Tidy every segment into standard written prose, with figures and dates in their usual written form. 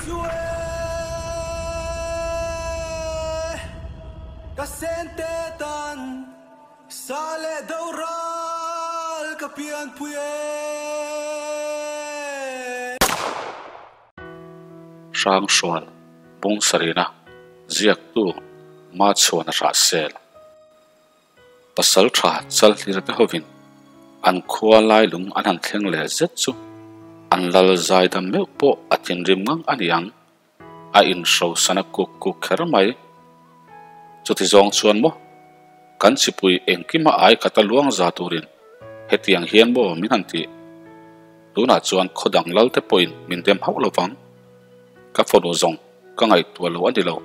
chu e ka sente tan sa leh do ral ka pianpui e. Hrangsual Bungsarina ziaktu Machhuana Hrahsel. Pasal tha chal hlir te hovin an khua lai lung an han thleng leh zet chu an lal zai dam meuh pawh a thinrim ngang a ni ang. A inhrosan a kuk kuk kher mai. Chuti zawng chuan maw kan chipui engkima ai khat a luang za turin hetiang hian maw min han tih? Tunah chuan khaw dang lal te pawhin min dem hauh lo vang. Ka fanu zawng ka ngaihtuah lo a ni lo.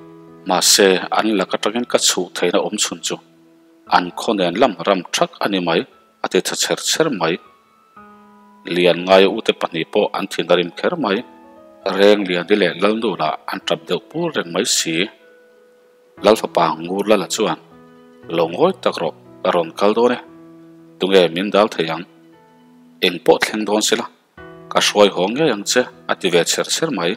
Mahse, an lak atangin ka chhuh theihna awm chhun chu an khaw nen lam ram thak a ni mai, a ti tha chher chher mai. Lian ngaia ute pahnih pawh an thin a rim kher mai. Reng Liani leh Lalnu lah an tap deuh pur reng mai si. Lalfapa ngur lala chuan, Lo ngawi tak rawh, ka rawn kal dawn e. Tunge min dal thei ang? Eng pawh thleng dawn sela, ka hruai haw ngei ang che, a ti ve chher chher mai.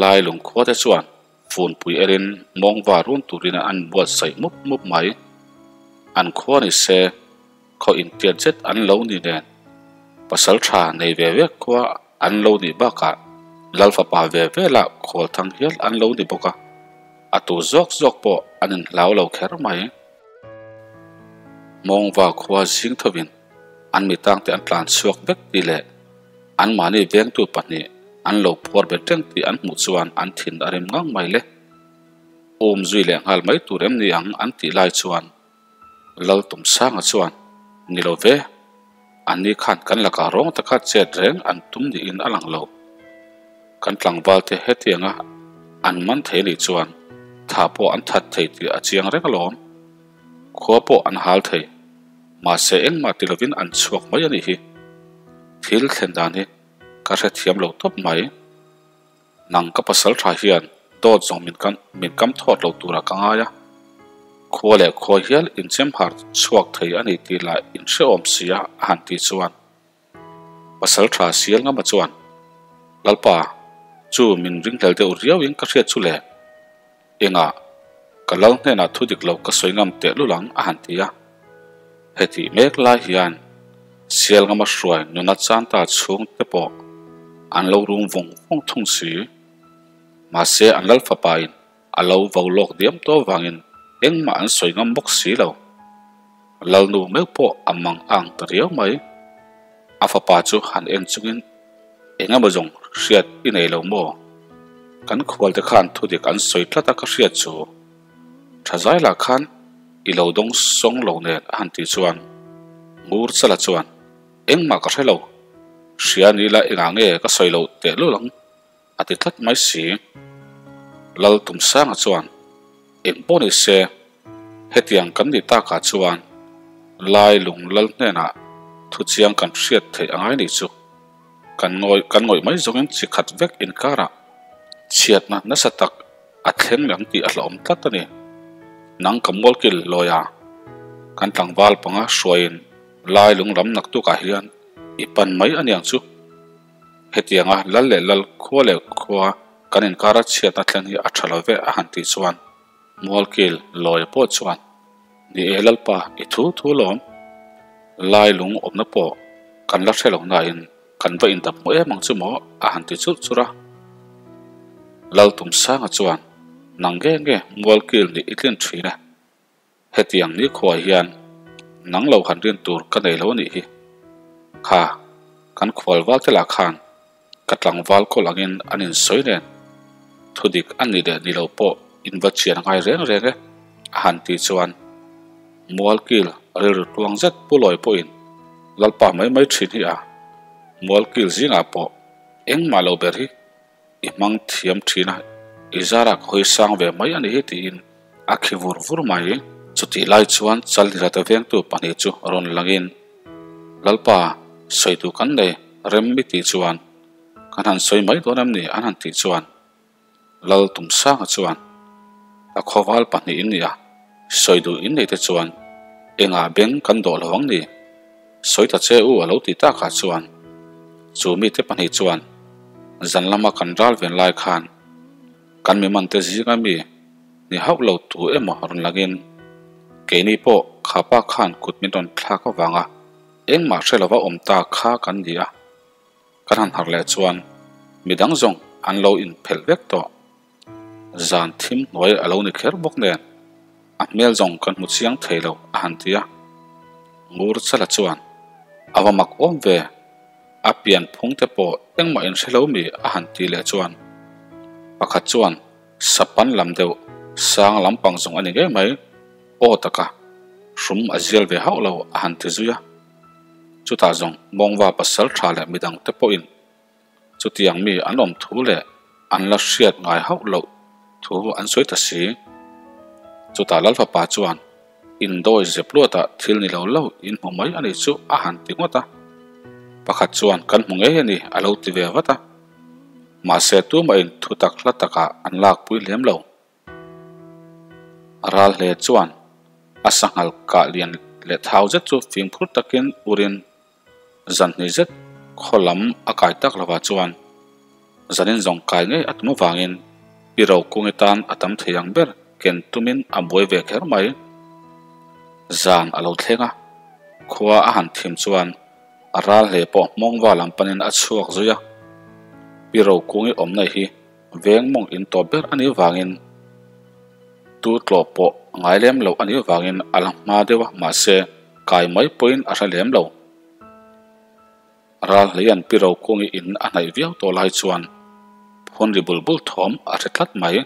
Lai lungkhua te chuan funpui erin mawngva run turin an buatsaih mup mup mai. An khua ni se, khaw intiat zet an lo ni nen, pasal tha nei ve vek khua an lo nih bakah Lalfapa ve velah khawl thang hial an lo ni bawk a, a tu zawk zawk pawh an inhlau lo kher mai. Mawngva khua zing thovin an mi tangte an tlan chhuak vek tih leh anmahni vengtu pahnih an lo phuar bet reng tih an hmuh chuan an thin a rim ngang mai le. Um zui leh nghal mai tur em ni ang an tih lai chuan Laltumsanga chuan, Ni lo ve, anni khan kan lakah rawng taka chet reng an tum niin a lang lo. Kan tlangvalte hetianga an man thei nih chuan tha pawh an that thei tih a chiang reng alawm. Khua pawh an hal thei, mahse engmah ti lovin an chhuak mai a nih hi. Thil thlen dan hi ka hrethiam lo tawp mai. Nang ka pasal tha hian dawt zawng min kan min kam thawt lo turah ka ngai a, khua leh khua hial inchem har chhuak thei a ni tih lah inhrehawm si a a han tih chuan pasal tha sial ngama chuan Lalpa chu min ringhlel deuh riau in ka hriat chu le engah ka lal hnenah thu dik lo ka sawi ngam teh lul ang a han ti a. Hetih mek lai hian sial ngama hruai nuna chan ta chhung te pawh an lo rum vawng vawng thung si. Mahse an lal fapa in a lo vo lawk diam tawh vangin engmah an sawi ngam bawk si lo. Lalnu meuh pawh a mang ang ta riau mai. A fapa chu han en chungin eng emaw zawng hriat i nei lo maw? Kan khual te khan thudik an sawi tlat a ka hriat chu. Tha zai lah khan i lo dawng sawng lo nen a han tih chuan Ngur Chala chuan engmah ka hre lo, hria ni la engah nge ka sawi loh teh lul ang a ti tlat mai si. Lal Tumsanga chuan eng pawh ni se hetiang kan nih takah chuan Lai lung lal hnenah thu chiang kan hriat theih a ngai nih chu. Kan ngawih kan ngawih mai zawngin chi khat vek inkarah chhiatna nasa tak a thleng lang tih a hlauhawm tlat a ni. Nang ka mualkil lawi a, kan tlangval panga hruaiin lai lung lam naktukah hian i pan mai a niang chu. Hetianga lal leh lal khua leh khua kan inkara chhiatna thleng hi a tha lo ve a han tih chuan mualkil lawia pawh chuan Ni e Lalpa i thu thu lawm. Lai lung awmna pawh kan la hre lo nain kan va indap hmu em ang chu maw a han ti churh churh a. Laltumsanga chuan nang nge nge mualkil nih i tlin thin e. Hetiang ni khuai hian nang lo han rin tur ka nei lo a nih hi. Kha kan khualval te lah khan ka tlangval kawl angin an insawi nen thudik a ni leh ni lo pawh in va chian ngai reng reng e a han tih chuan Mualkil rilru tluang zet pu lawi pawhin Lalpa mai mai thin hi a Mualkil zingah pawh engmah lo ber hi i hmang thiam thin a, i zarah ka hawi sang ve mai a ni hi tiin a khi vur vur mai. Chutih lai chuan Chalnirata vengtu pahnih chu rawn langin Lalpa, sawi duh kan nei rem mi tih chuan kan han sawi mai dawn em ni an han tih chuan Lal Tumsanga chuan a khawval pahnih in nia, sawi duh in nei te chuan engah beng kan dawh lo ang ni? Sawi ta che u a lo ti takah chuan chu mite pahnih chuan Zan lama kan ral ven lai khan kan mi man te zinga mi ni hauh lo tu emaw rawn langin keini pawh kha pa khan kut min rawn thlak avanga engmah hre lova awm ta kha kan ni a. Kan han harh leh chuan midang zawng an lo inphelh vek tawh. Zan thim hnuai a lo ni kher bawk nen a hmel zawng kan hmu chiang thei lo a han ti a. Ngur Chala chuan a va mak awm ve, a pian phung te pawh engmah in hre lo mi a han ti leh chuan pakhat chuan sapan lam deuh sang lampang zawng a ni ngei mai, aw taka hrum a zial ve hauh lo a han ti zui a. Chutah zawng Mawngva pasal tha leh midang te pawhin chutiang mi an awm thu leh an la hriat ngai hauh loh thu an sawi ta si. Chutah Lalfapa chuan indawi zep luatah thil ni lo lo in hmu mai a nih chu a han ti ngawt a. Pakhat chuan kan hmu ngei a ni a lo ti ve vat a. Mahse tumahin thutak hla takah an lakpui lem lo. Ral hle chuan a sanghal kah lian leh thau zet chu fimkhur takin urin zan hnih zet khaw lam a kai tak lovah chuan zanin zawng kai ngei a tum avangin pi Rokungi tan a tam thei ang ber ken tumin a buai ve kher mai. Zan a lo thleng a, khua a han thim chuan a ral hle pawh hmawngva lam panin a chhuak zui a, pi Rokungi awmna hi Veng mawng in tawp ber a nih vangin tu tlawh pawh ngai lem loh a nih vangin a la hma deuh a, mahse kai mai pawhin a hre lem lo. Ral hlei an pi Rokungi in a hnaih viau tawh lai chuan phun ri bul bul thawm a hre tlat mai.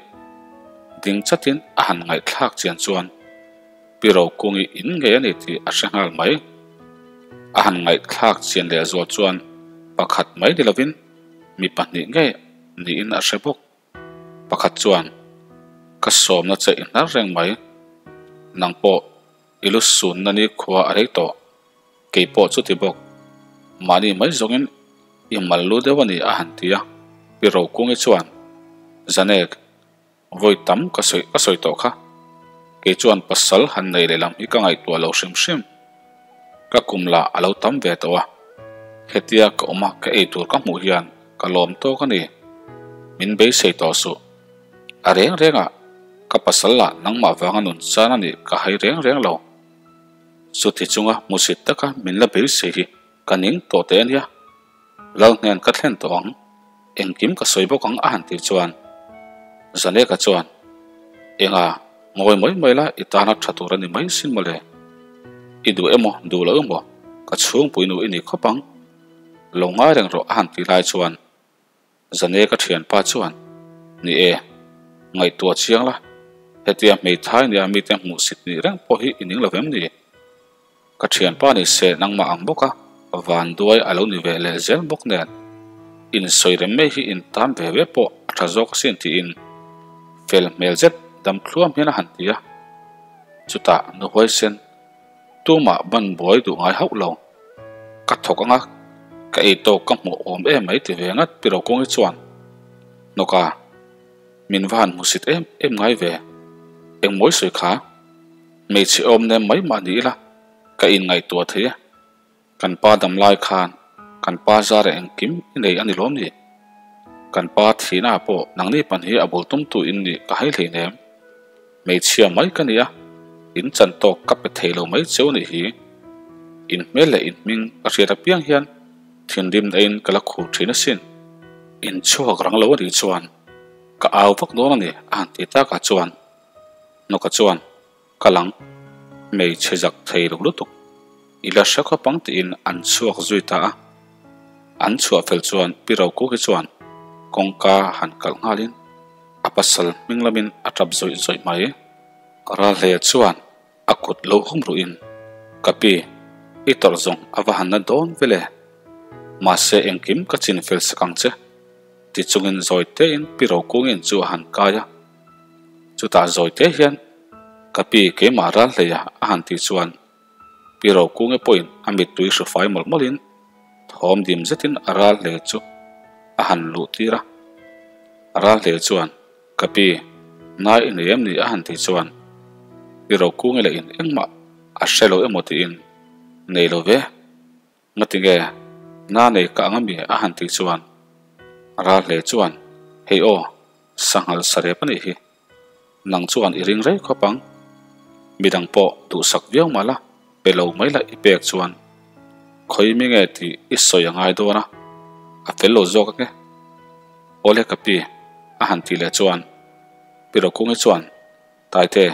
Ding chatin a han ngaihthlak chian chuan pi Rokungi in ngei a ni tih a hre nghal mai. A han ngaihthlak chian leh zual chuan pakhat mai ni lovin mi pahnih ngei niin a hre bawk. Pakhat chuan, Ka sawmna che i hnar reng mai. Nang pawh i lu sunna ni khua a rei tawh. Kei pawh chuti bawk. Mahni mai zawngin i mal lu deuh a ni a han ti a. Pi Rokungi chuan, Zanek, Vawi tam ka sawi ka sawi tawh kha. Kei chuan pasal han nei leh lam hi ka ngaihtuah lo hrim hrim. Ka kum lah a lo tam ve tawh a. Hetia ka awm a ka ei tur ka hmuh hian ka lawm tawk a ni. Min beisei tawh suh. A reng reng ah ka pasal lah nangmah vanga nun chan a nih ka hai reng reng lo. Chuti chunga hmusit taka min la beisei hi ka ning tawh teh a nia. Lal hnen ka thlen tawh ang, engkim ka sawi bawk ang a han tih chuan Zaneka chuan, Enga, ngawi mai mai la i tana tha tur a ni mai sin mawle. I duh emaw duh lo emaw ka chhungpui nu i ni khawp ang. Lo ngai reng rawh a han tih lai chuan Zaneka thianpa chuan, Ni e, ngaihtuah chiang la, hetia hmeithai nia mite hmuhsit nih reng pawh hi i ning lo vem ni? Ka thianpa ni se nangmah ang bawk a, vanduai a lo ni ve leh zel bawk nen insawi rem mai hi intan ve ve pawh a tha zawk asin tiin fel hmel zet dam thluam hian a han ti a. Chutah nu huaisen tumah ban buai duh ngai hauh lo. Ka thawk anga ka ei tawk ka hmuh awm em mai ti ve ngat pi Rokungi chuan hnawk a min va han hmusit em em ngai ve engmawi sawi kha. Hmeichhe awm nem mai mah ni ila ka inngaihtuah thei a, kan pa dam lai khan kan pa zar engkim i nei a ni lawm ni? Kan pa thihna ah pawh nangni pan hi a bul tumtu in nih ka hai hleinem. Hmeichhia mai ka ni a, in chan tawk ka pe thei lo mai cheu nih hi. In hmel leh in hming ka hriat apiang hian thinrim na in ka la khur thin asin. In chhuak rang lo a nih chuan ka au vak dawn a ni a han ti takah chuan Hnawka chuan, Ka lang, hmeichhe zak thei lo lutuk, i la hre khawp ang tiin an chhuak zui ta a. An chhuah fel chuan Pi Rokuki chuan kawngka han kalh nghalin a pasal hming lamin a tap zawih zawih mai. Ralhleia chuan a kut lo hum ruhin, Ka pi, i tawrh zawng a va han na dawn vele. Mahse engkim ka chin fel sak ang che, ti chungin zawi tein Pi Rokungin chu a han kai a. Chutah zawi te hian ka pi keimah ral hleia a han tih chuan Pi Rokunge pawhin a mittui hru fai mawlh mawlhin thawm dim zetin a ral hle chu a han luh tir a. A ral hle chuan ka pi nai i nei em ni a han tih chuan Pi Rokunge leh in engmah a hre lo emaw tiin nei lo ve. Ngatinge? Na nei ka ang ami? a han tih chuan. Ral hle chuan, Hei aw, sanghal sarep a nih hi. Nang chuan i ring rei khawp ang. Midang pawh duhsak viau mah la, pe lo mai la i pek chuan khawi mi nge tih i sawi a ngai dawn a, a fel lo zawk ange. Awle ka pi, a han tih leh chuan Pi Rokungi chuan, Taite,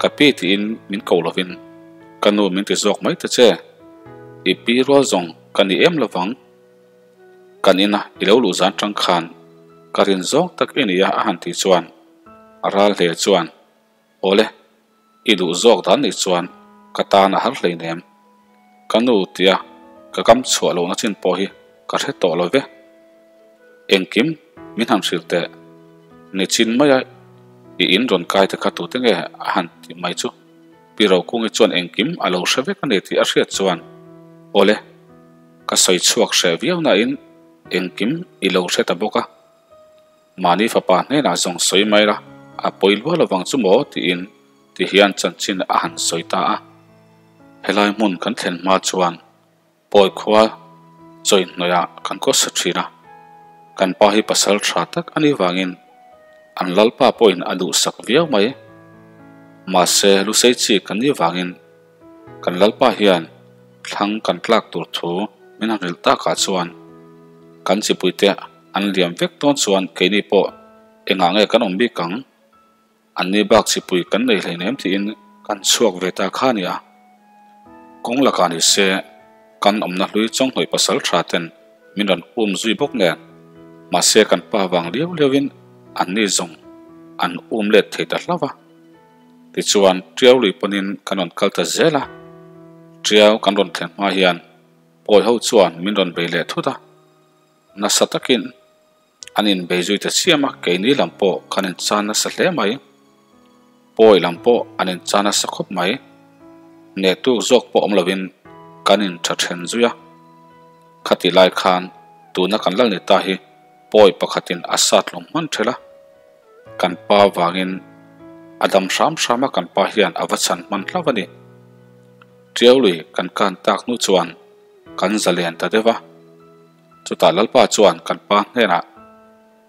ka pi tiin min ko lovin ka nu min ti zawk mai ta che, i pi rual zawng ka ni em lovang. Kan ina i lo luh zan tang khan ka rin zawng tak i nia a han tih chuan a ral hle chuan, Awle, i duh zawk dan nih chuan ka tan a har hleinem. Ka nu tia ka kam chhuah lohna chin pawh hi ka hre tawh lo ve. Engkim min han hrilh teh. Nichin maia i in rawn kai te kha tute nge a han tih mai chu. Pi Rokungi chuan engkim a lo hre vek a ni tih a hriat chuan, Awle, ka sawi chhuak hreh viau nain engkim i lo hre ta bawk a. Mahni fapa hnenah zawng sawi mai la, a pawi lua lovang chu maw tiin ti hian chanchin a han sawi ta a. Helai hmun kan thlen hma chuan Pawi khua chawi hnuaiah kan kaw sa thin a, kan pa hi pasal tha tak a nih vangin an lalpa pawhin a duhsak viau mai. Mahse lusei chi kan nih vangin kan lalpa hian thlang kan tlak tur thu min han hrilh takah chuan kan chipuite an liam vek dawn chuan keini pawh engah nge kan awm bik ang? Anni bak chipui kan nei hleinem tiin kan chhuak ve ta kha nia. Kawng lakah ni se kan awmna hlui chawnghawih pasal tha ten min rawn um zui bawk nen. Mahse kan pa vang liau liauin anni zawng an um let thei ta hlauh a. Tichuan Tiau lui pawnin kan rawn kal ta zel a. Tiau kan rawn thlen hma hian pawi ho chuan min rawn bei leh thut a. Nasa takin An inbei zui ta chiam a, keini lam pawh kan inchan nasa hle mai. Pawi lam pawh an inchan nasa khawp mai. Hnehtu zawk pawh awm lovin kan intha then zui a. Khati lai khan tuna kan lal ni ta hi pawi pakhatin a sat lawm hman thelh a. Kan pa vangin a dam hram hram a kan pa hian a va chhan hman hlauh a ni. Tiaului kan kan tak hnu chuan kan zalen ta deuh a. Chutah Lalpa chuan kan pa hnenah,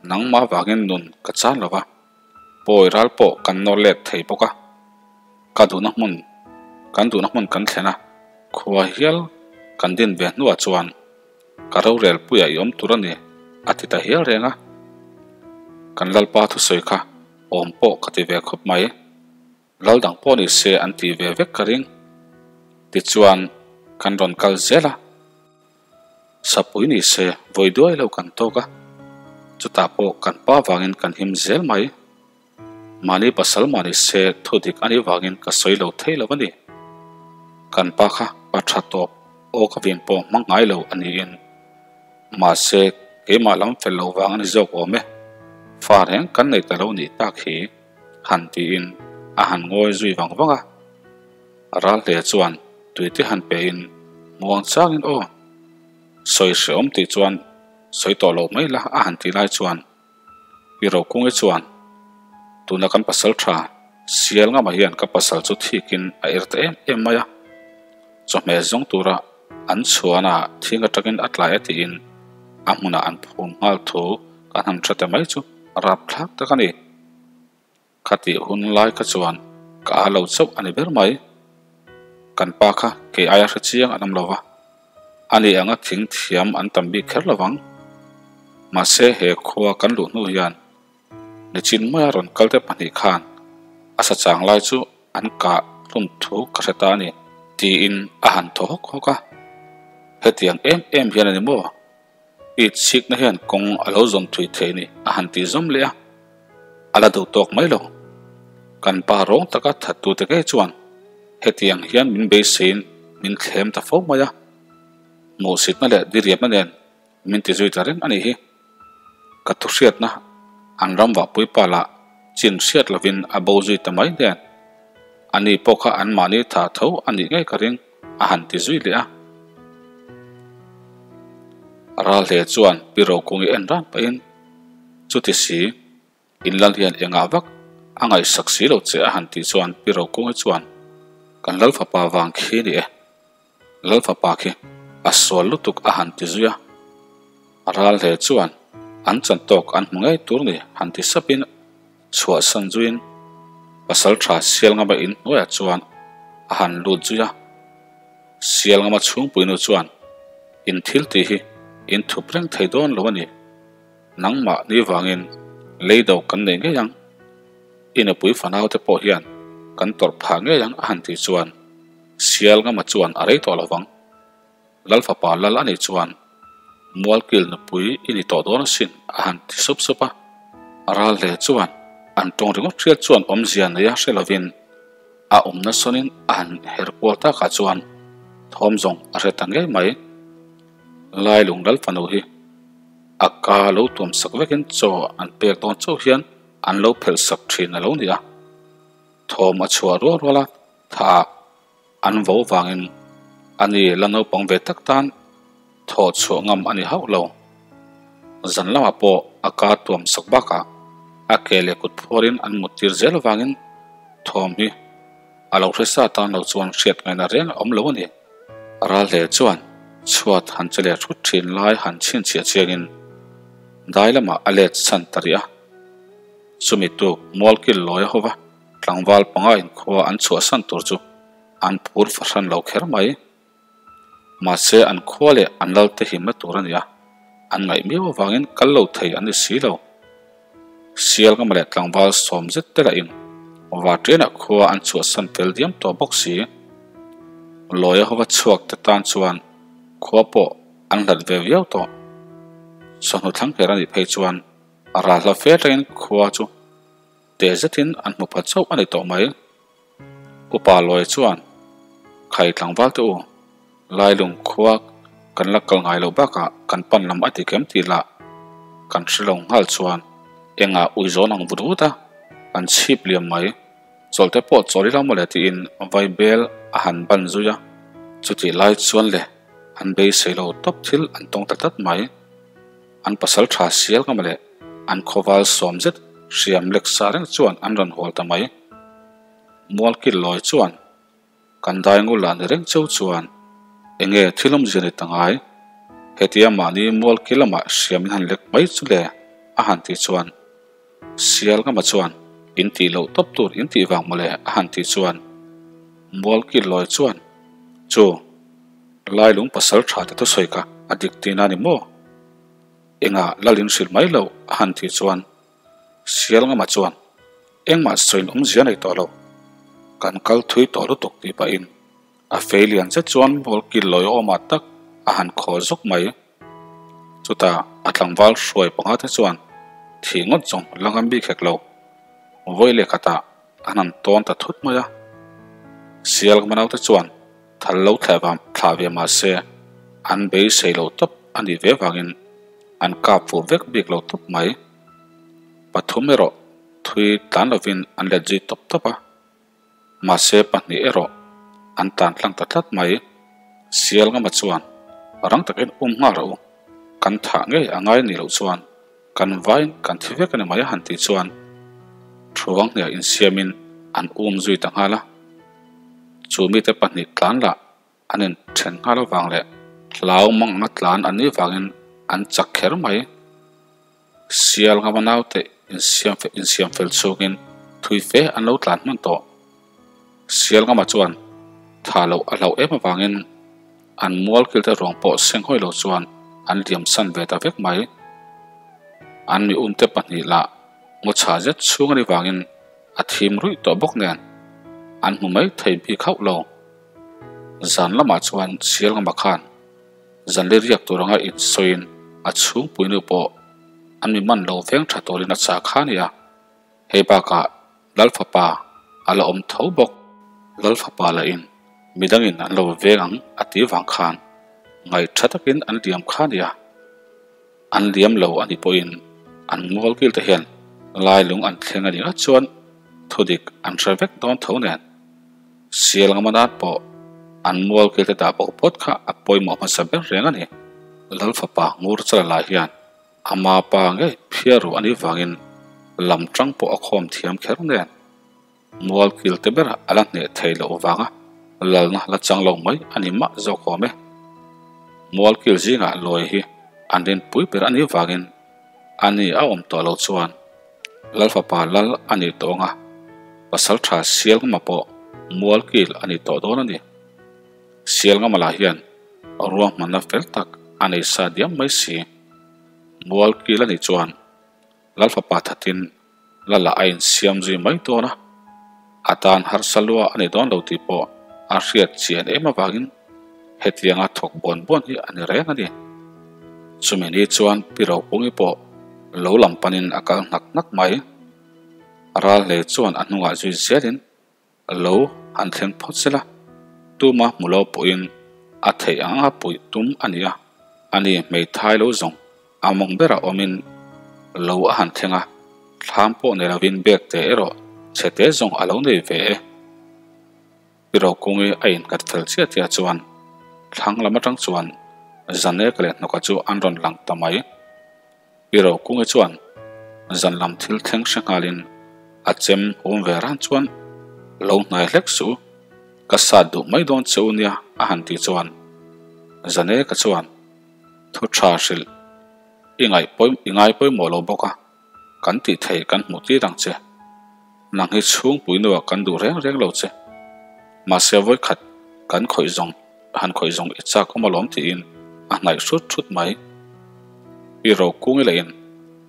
Nangmah vangin nun ka chan lo va, pawi ral pawh kan nawr let thei bawk a. Ka duhna hmun, kan duhna hmun kan thlen a, khua hial kan din ve hnuah chuan ka rorel puiah i awm tur a ni, a ti ta hial reng a. Kan Lalpa thusawi kha awm pawh ka ti ve khawp mai. Lal dang pawh ni se an tih ve vek ka ring. Tichuan kan rawn kal zel a, Sapui ni se vawi duai lo kan tawk a, chutah pawh kan pa vangin kan him zel mai. Mahni pasal mah ni se thu dik a nih vangin ka sawi lo thei lo a ni. Kan pa kha pa tha tawp aw ka vin pawh hmang ngai lo a niin. Mahse keimah lam fel lo vang a ni zawk awm e, fa reng kan nei ta lo nih tak hi. Han tiin a han ngawi zui vang vang a. Raltea chuan tuite han pehin muang changin aw, sawi hrehawm tih chuan sawi tawh lo mai la a han tih lai chuan Pi Rokungi chuan tuna kan pasal tha sial ngama hian ka pasal chu thikin a er ta em em mai a, chawhmeh zawng tura an chhuana thing atangin a tlai a tiin a hmunah an phum nghal thu kan han hre ta mai chu rapthlak tak a ni. Khatih hun lai kha chuan ka a lo chauh a ni ber mai. Kan pa kha kei aia hre chiang an awm lo va, ani anga thing thiam an tam bik kher lo vang. Mahse he khua kan luh hnu hian nichin maia rawn kal te pahnih khan a sa chang lai chu an kah hlum thu ka hre ta a ni tiin a han thaw hawk hawk a. Hetiang em em hian a ni maw? I chhikna hian kawng a lo zawm thui thei ni a han ti zawm leh a, a la duh tawk mai lo. Kan pa rawng taka thattute ngei chuan hetiang hian min beiseiin min thlem ta fo mai a, hmuhsitna leh diriamna nen min ti zui ta reng a nih hi. Ka thuhriatna an ram vahpui pa lah chin hriat lovin a bo zui ta mai nen, ani pawh kha anmahni tha tho a nih ngei ka ring. a han ti zui leh a. Ralhle chuan Pi Rokungi en ran pahin, Chuti si, in lal hian engah vak a ngaihsak si lo che a han tih chuan Pi Rokungi chuan, Kan lal fapa vang khi ni e, lal fapa khi a sual lutuk a han ti zui a. Ralhle chuan. An chan tawk an hmu ngei tur ni han ti sapin chhuahsan zuiin pasaltha Sialngama in hnuaiah chuan a han lut zui a. Sialngama chhungpuinu chuan in thil tih hi in thup reng thei dawn lo a ni. Nangmah ni vangin lei do kan nei ngei ang. I nupui fanaute pawh hian kan tawrh phah ngei ang a han tih chuan Sialngama chuan a rei tawh lo vang. Lal fapa lal a nih chuan Mualkil nupui i ni tawh dawn asin a han ti sup sup a. Ral hle chuan an tawng ringawt hriat chuan awmzia nei a hre lovin a awmna sawnin a han her kual takah chuan thawm zawng a hre ta ngei mai. Lailung lal fanu hi a ka lo tuam sak vekin chaw an pek dawn chauh hian an lo phelh sak thin a lo ni a. Thawm a chhuah rual rual a, tha an vo vangin a ni la naupang ve tak tan thawh chhuah ngam a ni hauh lo. Zan lamah pawh a ka tuam sak bakah a ke leh kut phuarin an mut tir zel avangin thawm hi a lo hre sa tan lo chuan hriat ngaihna reng a awm lo a ni. Ral hle chuan chhuat han che leh thut thin lai han chhinchhiah chiangin dai lamah a let chhan ta rih a. Chumi tuk mualkil lawi a hova tlangval panga inkhua an chhuahsan tur chu an phur fahran lo kher mai. Mahse an khua leh an lalte himna tur a ni a, an ngaih miau avangin kal lo thei an ni si lo. Sialngama leh tlangval sawm zet te lahin Vaṭianah khua an chhuahsan fel diam tawh bawk si. Lawia hova chhuak te tan chuan khua pawh an hlat ve viau tawh. Chawhnu thlang kher a nih phei chuan a ral hla fe atangin khua chu teh zetin an hmu pha chauh a ni tawh mai. Upa Lawia chuan, Khai tlangval te u, Lailung khua kan la kal ngai loh bakah kan pan lam a ti kem tih lah kan hre lo nghal chuan engah ui zawn ang vut vut a, an chhip liam mai. Chawlh te pawh chawl ila mawle tiin vaibel a han ban zui a, chutih lai chuan le an beisei lo tawp thil an tawng ta tlat mai. An pasal tha sial nga mawle an khawval sawm zet hriam lek sa reng chuan an rawn hawl ta mai. Mualkil lawi chuan kan dai ngul lah ni reng cheu chuan enge thil awmzia ni ta ngai? Hetia mahni mualkil lamah hriam in han lek mai chu le a han tih chuan Sial ngama chuan in tih loh tawp tur in tih vang mawle a han tih chuan Mualkil lawi chuan chu Lailung pasal tha te thusawi kha a dik tihna a ni maw? Engah lalin hrilh mai loh a han tih chuan Sial ngama chuan engmah sawiin awmzia nei tawh lo. Kan kal thui tawh lutuk tih pahin a fei lian zet chuan ball kil lawi awmah tak a han khaw zawk mai. Chutah a tlangval hruai panga te chuan thih ngawt zawng la ngam bik hek lo. Vawi leh khatah an han tawn ta thut mai a. Sial ngama naute chuan thal lo thleh vang thlah ve mah se an beisei lo tawp a nih ve vangin an kap fuh vek bik lo tawp mai. Pathum erawh thui tlan lovin an let zui tawp tawp a, mahse pahnih erawh an tlan tlang ta tlat mai. Sial ngama chuan rang takin um nghal rawh u, kan thah ngei a ngai ni loh chuan kan vain kan thi vek a ni mai a han tih chuan thuang hniah insiamin an um zui ta nghal a. Chu mite pahnih tlan lah An inthen nghal avang leh hlau mang anga tlan an nih vangin an chak kher mai. Sial ngama naute insiam insiam fel chhungin thui fe an lo tlan hman tawh. Sial ngama chuan tha loh a hlauh em avangin an mual kilte ruang pawh seng hawi lo chuan an liam san ve ta vek mai. An mi umte pahnih lah ngaw chha zet chhung a nih vangin a thim ruih tawh bawk nen an hmu mai thei bik hauh lo. Zan lamah chuan Sial ngama khan zanli riak tur anga insawiin a chhungpui nu pawh an mi man lo veng tha turin a chah kha a ni a. Hei bakah Lalfapa a la awm tho bawk. Lalfapa lahin midangin an lo veng ang a tih vang khan ngaih tha takin an liam kha a ni a. An liam lo a nih pawhin an mualkil te hian lailung an thleng a nih nghat chuan thudik an hre vek dawn tho nen. Sial ngama nan pawh an mual kilte dah bawk phawt kha a pawimawh hmasa ber reng a ni. Lal fapa ngur chala lai hian ama pa ngei phiar ruh a nih vangin lam tang pawh a khawm thiam kher nen mual kilte ber a la hneh thei loh vanga lalna la chang lo mai a ni mah zawk awm e. Mual kil zingah lawi hi an rinpui ber a nih vangin. Ani a awm tawh lo chuan Lal fapa lal a ni tawh ang a, pasaltha Sialngama pawh mualkil a ni tawh dawn a ni. Sialngama lah hian ruahmanna fel tak a nei sa diam mai si. Mualkil a nih chuan Lal fapa thatin Lala a insiam zui mai dawn a, a tan harsa lua a ni dawn lo tih pawh a hriat chian em avangin hetianga thawk buan buan hi a ni reng a ni. Chumi ni chuan Pi Ropungi pawh lo lam panin a kal hnak hnak mai. Ral hle chuan a hnungah zui zelin Lo han thleng phawt sela, tuma hmu lo pawhin a theih ang a puih tum a ni a, ani hmeithai lo zawng a mawng berah awmin lo a han thleng a, thlam pawh nei lovin bag te erawh chhe te zawng a lo nei ve e. Pi Rokungi a innghat fel chiah chiah chuan thlang lam atang chuan Zanek leh Hnawka chu an rawn lang ta mai. Pi Rokungi chuan zan lam thil thleng hre nghalin a chem hum ve ran chuan lo hnai hlek suh, ka sat duh mai dawn che u nia a han tih chuan Zaneka chuan thu tha hrilh i ngaih pawi i ngai pawimawh lo bawk a, kan tih thei kan hmuh tir ang che. Nang hi chhungpui nuah kan duh reng reng lo che. Mahse vawikhat kan khawih zawng Han khawih zawng i chak awm alawm tiin a hnaih hrut hrut mai. I ro kung i la in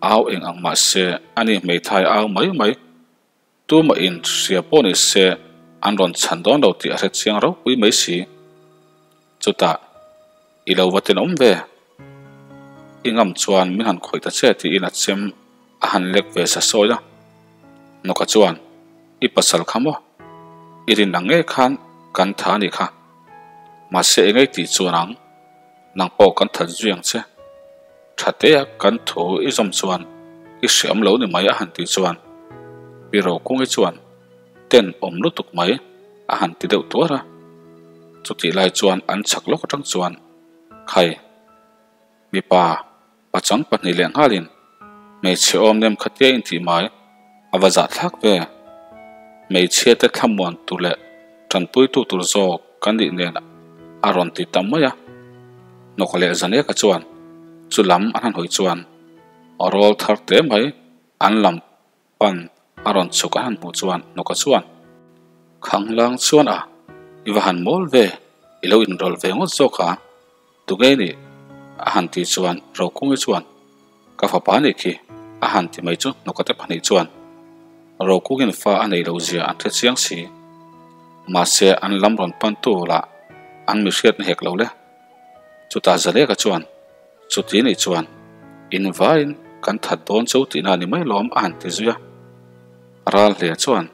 au eng ang mah se ani hmeithai au mai mai. Tumah in hria pawh ni se an rawn chhan dawn lo tih a hre chiang ropui mai si. Chutah i lo va tenawm ve. I ngam chuan min han khawih ta che tiin a chem a han lek ve sa sawi a. Nawka chuan i pasal kha maw? I rin ang ngei khan kan tha a nih kha. Mahse engei tih chuan ang, nang pawh kan that zui ang che. Tha tea kan thu i zawm chuan i hriam lo ni mai a han tih chuan Pi Rokungi chuan ten awm lutuk mai a han ti deuh tuar a. Chutih lai chuan an chhak lawk atang chuan Khai, mipa Pachang pahnih leh nghalin hmeichhe awm nem khatia intih mai a va zahthlak ve. Hmeichhia te thlamuan tur leh tanpuitu tur zawk kan nih nen a rawn ti ta mai a. Hnawk leh Zaneka chuan chu lam an han hawi chuan rawl thar te mai an lam Pan a rawn chhuk a han hmuh chuan Hnawka chuan, Khanglang chuan a, i va han mawl ve, i lo inrawlh ve ngawt zawk a, tunge nih? a han tih chuan Rokungi chuan, Ka fapa nih khi, a han ti mai chu Hnawka te pahnih chuan Rokungin fa a nei lo zia an hre chiang si. Mahse an lam rawn pantu lah an mi hriatna hek lo le. Chutah Zaleka chuan, Chuti nih chuan in vaiin kan that dawn cho tihna ni mai lawm a han ti zui a. Ral hle chuan,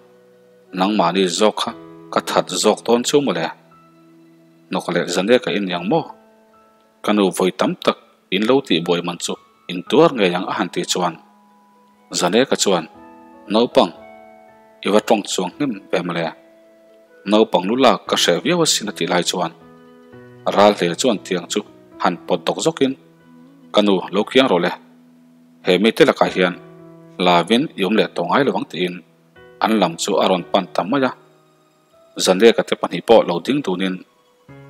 Nangmahni zawk kha ka that zawk dawn chu mawle. Hnawk leh Zaneka in niang maw? Ka nu vawi tam tak in lo tih buai man chu in tuar ngei ang a han ti chuan Zaneka chuan, Naupang, i va tawng chuang hnem ve mawle. Naupang lu lak ka hreh viau asin a tih lai chuan ral hle chuan tiang chu han pawt dawk zawkin, Ka nu, lo kiang rawh le. He mite lakah hian hlavin i awm leh tawh ngai lo ang tiin an lam chu a rawn pan ta mai a. Zanleka te pahnih pawh lo ding dunin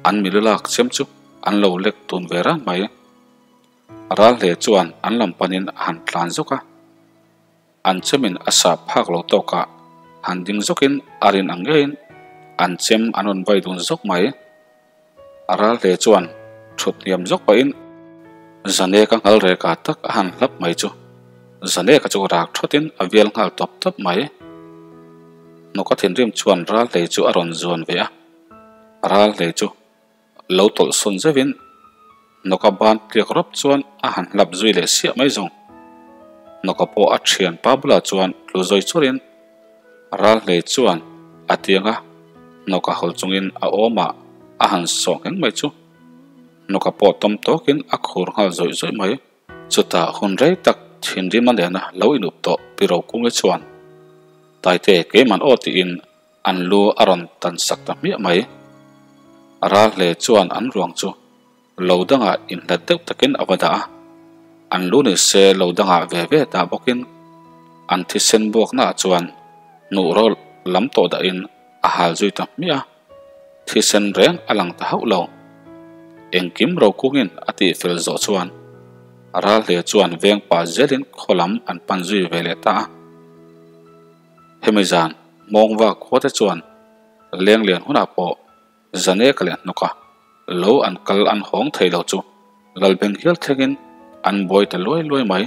an milu lak chem chu an lo lek dun ve ran mai. Ral hle chuan an lam panin a han tlan zawk a. An chemin a sah phak lo tawkah han ding zawkin a rin ang ngeiin an chem an rawn vai dun zawk mai. A ral hle chuan thut hniam zawk pahin Zaneka nghal reka tak a han hlap mai chu Zaneka chu rak thawtin a vial nghal tawp tawp mai. Hnawka thinrim chuan ral hlei chu a rawn zuan ve a, ral hlei chu Lo tawlh sawn zeuhin Hnawka ban tliak rawp chuan a han hlap zui leh siah mai zawng. Hnawka pawh a thian pa bulah chuan tlu zawi chawrin ral hlei chuan a tianga Hnawka hawl chungin a awmah a han sawh ngheng mai chu Hnawka pawh tawm tawkin a khur nghal zawih zawih mai. Chutah hun rei tak thinrim a nena lo inup tawh Pi Rokungi chuan Taite keiman aw tiin An lu a rawn tan sak ta hmiah mai. Ral hle chuan an ruang chu lo dangah inhlat deuh takin a va dah a, an lu ni se lo dangah ve ve dah bawkin an thisen buaknaah chuan hnuh rawh lam tawh dahin a hal zui ta hmiah a, thisen reng a lang ta hauh lo. Engkim rokungin a tihfel zawh chuan. Ralhle chuan veng pah zelin khaw lam an pan zui ve leh ta a. Hemi zan Mawngva khua te chuan Lenglian hunah pawh Zaneka leh hnawka lo an kal an hawng thei lo chu Lalbeng hial thlengin an buai ta luai luai mai.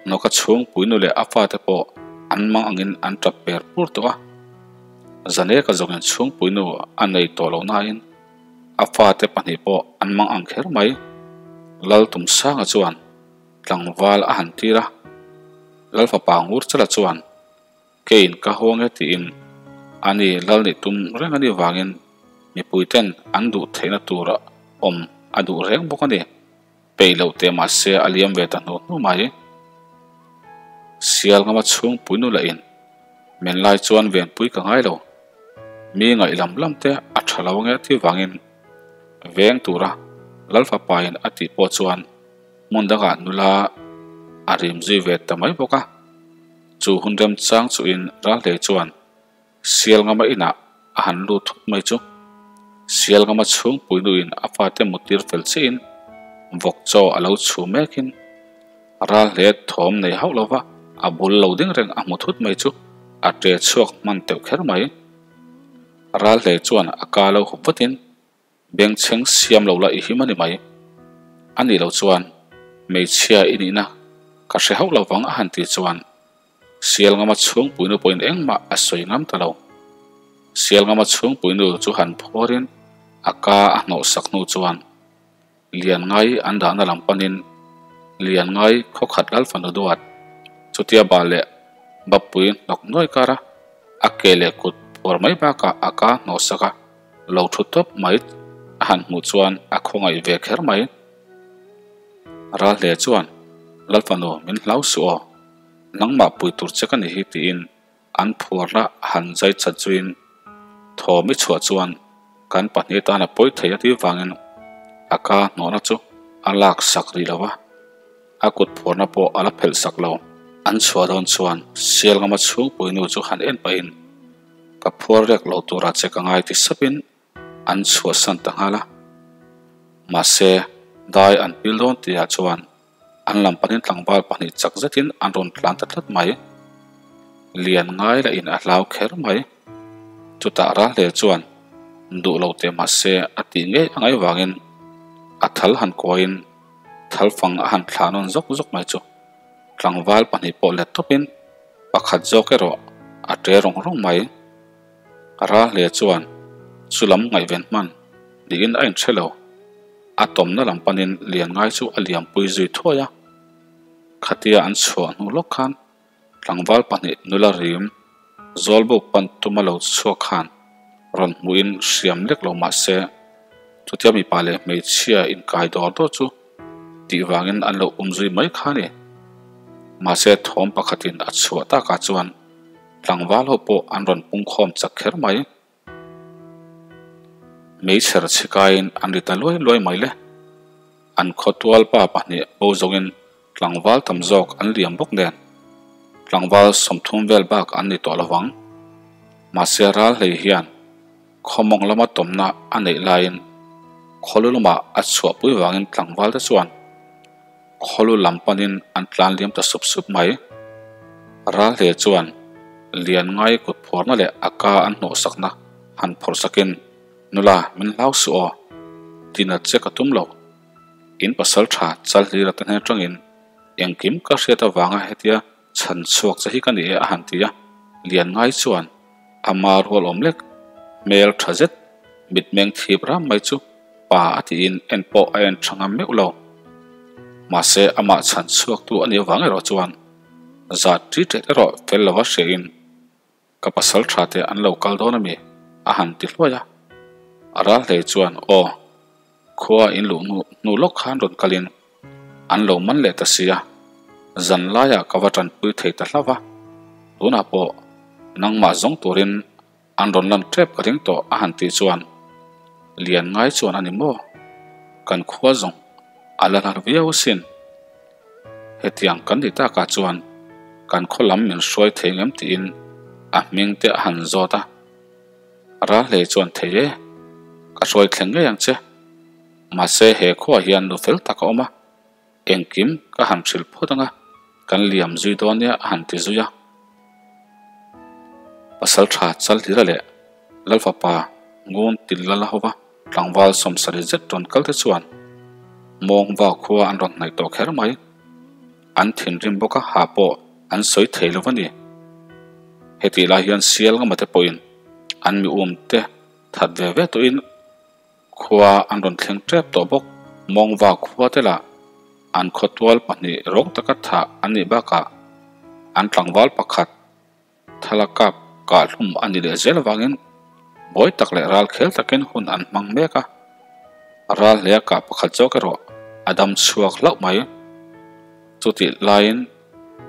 Hnawka chhung puinu leh a fate pawh an mang angin an tap per pur tawh a. Zaneka zawngin chhung puinu a nei tawh lo nain a fate pahnih pawh an mang ang kher mai. Lal Tumsanga chuan tlangval a han tir a, Lal fapa Ngurchala chuan Keiin ka hawng e tiin ani lal nih tum reng a nih vangin mipuiten an duh theihna tura awm a duh reng bawk a ni. Peih loh teh mahse a liam ve ta hnu hnu mai. Sial ngama chhungpui nu lah in men lai chuan venpui ka ngai lo. Mi ngaih lam lam te a tha lo ange tih vangin veng tura lal fapa in a tih pawh chuan hmun dangah nula a rim zui ve ta mai bawk a. Chu hun remchang chuhin Ralhlei chuan Sialngama inah a han lut thut mai chu. Sialngama chhungpui nuin a fate muttir fel chiahin vawk chaw a lo chhu mekin Ralhle thawm nei hauh lova a bul lo ding reng a hmu thut mai chu a ṭe chhuak hman teuh kher mai. Ralhlei chuan a ka lo hup vatin Bengchheng siam lo la i him a ni mai. A nih loh chuan hmeichhia i nihna ka hre hauh lo vang a han tih chuan Sialngama chhungpuinu pawhin engmah a sawi ngam ta lo. Sialngama chhungpuinu chu han phuarin a ka a hnawhsak hnu chuan Lianngai an dahna lam panin Lianngai khawkhat lal fanu duat chutia bah leh Bappui hnawk nuai kara a ke leh kut phuar mai bakah a ka hnawhsak a. Lo thu tawp mai a han hmuh chuan a khawngaih ve kher mai. Ralhle chuan, Lalfanu min hlau suh aw, nangmah pui tur che ka ni hi tiin an phuarna han zai chat zuiin thawm i chhuah chuan kan pahnih tan a pawi thei a tih vangin a ka hnawhna chu a lak sak rih lo va, a kut phuarna pawh a la phelh sak lo. An chhuah dawn chuan Sialngama chhungpuinu chu han en pahin Ka phuar rek lo tura che ka ngai ti sapin an chhuahsan ta nghal a. Mahse, dai an pil dawn tihah chuan an lam panin tlangval pahnih chak zetin an rawn tlan ta tlat mai. Lian ngai lah in a hlau kher mai. Chutah Ralhle chuan duh lo teh mahse a tih ngei a ngaih vangin a thal han kuahin thal fang a han thlah nawn zawk zawk mai chu tlangval pahnih pawh let tawpin Pakhat zawk erawh a ṭe rawng rawng mai. Ralhle chuan chu lam ngaihven hman niin a inhre lo. A tawmna lam panin Lianngai chu a liampui zui thuai a. Khatia an chhuah hnu lawk khan tlangval pahnih nula rim Zawlbuk pan tuma lo chhuak khan rawn hmuhin hriam lek lo mah se chutia mipa leh hmeichhia inkai dawr dawr chu tih vangin an lo um zui mai kha a ni. Mahse thawm pakhatin a chhuah takah chuan tlangval ho pawh an rawn pungkhawm chak kher mai. Meichher chhikaiin an ri ta luai luai mai le. An khawtual pa pahnih bo zawngin tlangval tam zawk an liam bawk nen tlangval sawmthum vel bak an ni tawh lovang. Mahse ral hlei hian Khawmawng lama tawmna a neih laiin khawlu lamah a chhuahpui vangin tlangval te chuan khawlu lam panin an tlan liam ta sup sup mai. Ralhle chuan Lianngai kut phuarna leh a ka an hnawhsakna han phawrh sakin, Nula, min hlau suh aw, tinat che ka tum lo. In pasal tha Chalhlira te hnen atangin engkim ka hriat avanga hetia Chhan chhuak che hi ka ni e a han ti a, Lianngai chuan a ma rual awm lek, hmel tha zet, mitmeng thip ram mai chu pa a tiin en pawh a en tha ngam meuh lo. Mahse amah chhan chhuaktu a nih avang erawh chuan zat ṭi ṭet erawh fel lova hriain Ka pasal tha te an lo kal dawn a mi? a han ti hluai a. A ral hlei chuan, Aw, khua in luh hnu hnu lawk khan rawn kalin an lo man leh ta si a, zan laiah ka va tanpui thei ta hlauh va, tunah pawh nangmah zawng turin an rawn lan tep ka ring tawh a han tih chuan Lian ngai chuan a ni maw? Kan khua zawng a la hlar viau asin. Hetiang kan ni takah chuan kan khaw lam min hruai thei ngem tiin a hming te a han zawt a. Ralhlei chuan thei e, ka hruai thleng ngei ang che. Mahse he khuaah hian nu fel tak a awm a. Engkim ka han hrilh phawt ang a, kan liam zui dawn nia a han ti zui a. Pasaltha Chalhlira leh Lalfapa Ngun Tillala hova tlangval sawmsarih zet rawn kal te chuan Mawngva khua an rawn hnaih tawh kher mai. An thinrim bawk a, ha pawh an sawi thei lo a ni. Hetih lai hian sial ngama te pawhin an mi um te that ve ve tawhin Khua an rawn thleng tep tawh bawk. Mawngva khua te lah an khawtual pahnih rawng taka thah an nih bakah an tlangval pakhat thala kap kahhlum a ni leh zel avangin buai tak leh ral khel takin hun an hmang mek a. Ral hlea kah pakhat zawk erawh a dam chhuak hlauh mai. Chutih laiin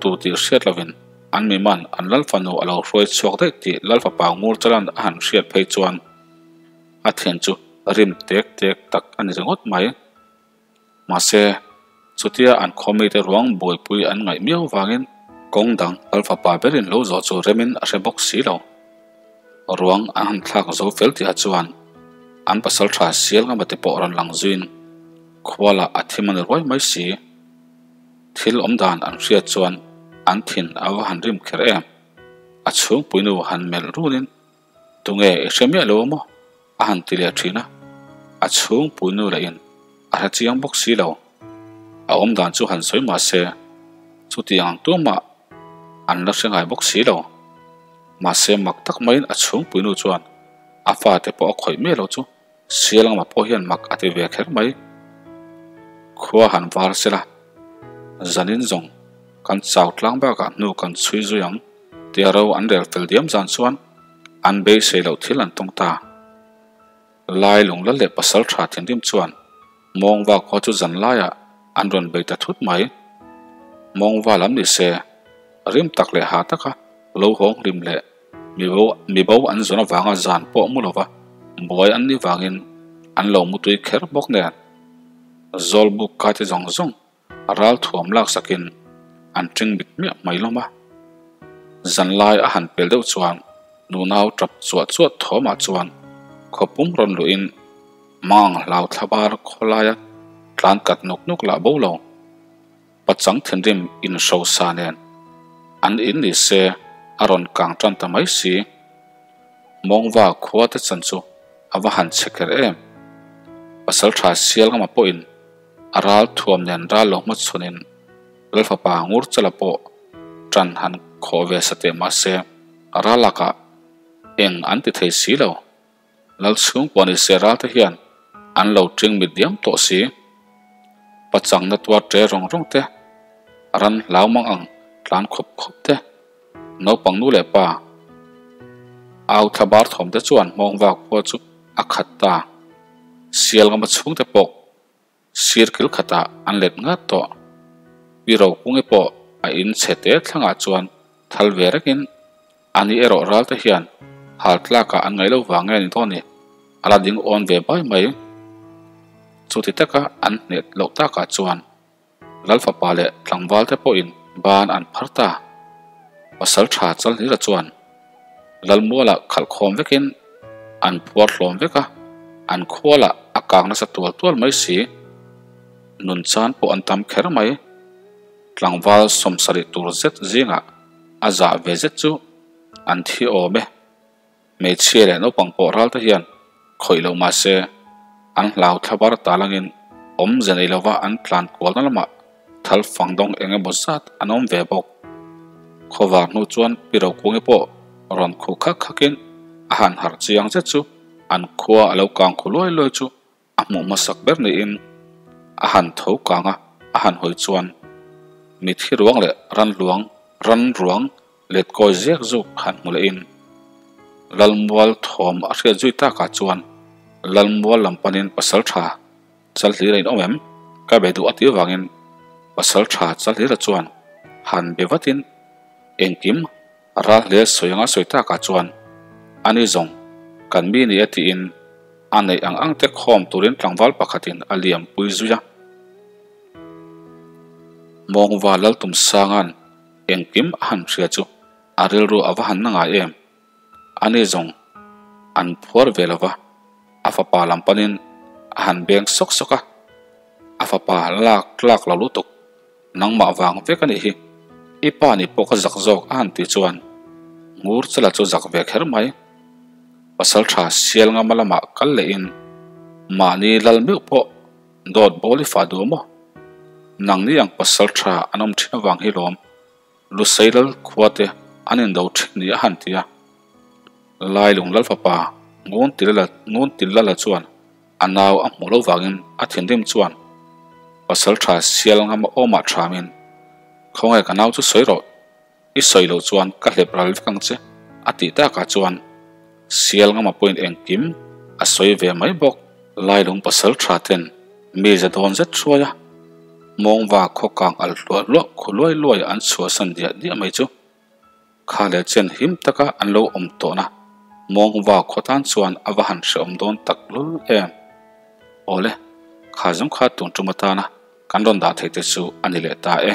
tu tih hriat lovin an miman an Lalfanu a lo hruai chhuak daih tih Lalfapa Ngurchalan a han hriat phei chuan A thian chu rim tek tek tak a ni ringawt mai. Mahse, chutia an khaw mite ruang buaipui an ngaih miau vangin kawng dang kal fapa berin lo zawh chu remin a hre bawk si lo. Ruang an han thlak zo fel tihah chuan an pasal tha sial ngama te pawh rawn lang zuiin khualah a thim a ni ruai mai si. Thil awm dan an hriat chuan an thin a va han rim kher em. A chhungpuinu han melh runin Tunge i hre miah lo maw? a han ti leh thin a, a chhungpui nu leh in a hre chiang bawk si lo. A awm dan chu han sawi mah se, chutiang ang tumah an la hre ngai bawk si lo. Mahse mak tak maiin a chhungpui nu chuan a fate pawh a khawih miah lo chu Sialangma pawh hian mak a ti ve kher mai. Khua han var sela, zanin zawng kan chau tlang bakah hnu kan chhui zui ang tia ro an rel fel diam zan chuan an beisei loh thil an tawng ta. Lai lunglal leh pasal tha thinrim chuan Mawngva khua chu zan laiah an rawn bei ta thut mai. Mawngva lam ni se, rim tak leh ha taka lo hawng hlim leh Mi bo an zawn avanga zan pawh mu lova buai an nih vangin an lo mutui kher bawk nen Zawlbuk kaite zawng zawng ral thuam lak sakin an ṭing mit miah mai lawm a. Zanlai a han pel deuh chuan nunau ṭap chuah chuah thawmah chuan khawpum rawn luhin mang hlau thlabar khawlaia tlan kat nuk nuk lah bo lo. Pachang thinrim inhrosa nen an in ni se a rawn kang tan ta mai si. Mawngva khua te chan chu a va han chhe kher em. Pasaltha Sialngama pawhin a ral thuam nen ral lo hmachhunin Lalfapa Ngurchala pawh tan han khawh ve sa teh mah se ral lakah eng an ti thei si lo. Lal chhungkua ni se ral te hian an lo ṭing mit diam tawh si. Pachangna tuar ṭe rawng rawng te, ran hlau mang ang tlan khawp khawp te, naupang nu leh pa au thla bar thawm te chuan hmawng vak khua chu a khat ta. Sial ngama chhungte pawh Sir kil khatah an let ngat tawh. Pi Rokungi pawh a in chhe te thlangah chuan thal ve rekin a ni erawh ral te hian hal tlakah an ngaih lo vang nge ni dawn ni, a la ding awn ve bai mai. Chuti taka an hnet loh takah chuan Lalfapa leh tlangval te pawhin ban an phar ta. Pasal tha Chalhnira chuan Lalmualah khalh khawm vekin an phuar hlawm vek a, an khualah a kang nasa tual tual mai si. Nun chan pawh an tam kher mai. Tlangval sawmsarih tur zet zingah a zah ve zet chu an thi awm e. Hmeichhia leh naupang pawh ral te hian khawih loh mah se, an hlau thlabar talangin awmze nei lova an tlan kualna lamah thal fang dawng eng emaw zat an awm ve bawk. Khawvar hnu chuan Pi Rokungi pawh rawn khuh khak khakin a han harh chiang zet chu an khua a lo kang khu luai luai chu A hmuh hmasak ber niin a han tho kang a, a han hawi chuan mithi ruang leh ran luang, ran ruang let kawi ziak zuk han hmu lehin Lalmual thawm a hriat zui takah chuan Lalmual lam panin pasal tha Chalhlira in awm em? Ka be duh a tih avangin pasal tha Chalhlira chuan han be vatin engkim Ral hle sawi anga sawi takah chuan ani zawng kan mi ni e tiin a neih ang ang te khawm turin tlangval pakhatin a liam pui zui a. Mawngva Laltumsanga'n engkim a han hria chu a rilru a va han na ngai em? Ani zawng an phuar ve lo va, a fapa lam panin a han beng sawk sawk a. A fapa lak tlak lo lutuk, nangmah vang vek a nih hi, i pa ni pawh ka zak zawk a han tih chuan Ngurchala chu zak ve kher mai. Pasal tha sial ngama lamah kal lehin mahni lal meuh pawh dawt bawl i fah duh maw? Nangni ang pasal tha an awm thin avang hi lawm Lusei lal khua te an indo thin ni a han ti a. Lailung lal fapa Nguntilala chuan A nau a hmuh loh vangin a thinrim chuan pasal tha sial ngam a awmah thamin, Khawnge ka nau chu sawi rawh, i sawi loh chuan ka hlep ral vek ang che a tih takah chuan sial ngama pawhin engkim a sawi ve mai bawk. Lailung pasal tha ten mi za dawn zet hruai a, mawngva khaw kang al hluah hluah khu luai luai an chhuahsan diah diah mai chu. Kha leh chen him taka an lo awm tawhna mawngva khaw tan chuan a va han hrehawm dawn tak lul em? Awle, kha zawng kha tun tum atana kan rawn dah theih te chu a ni leh ta e.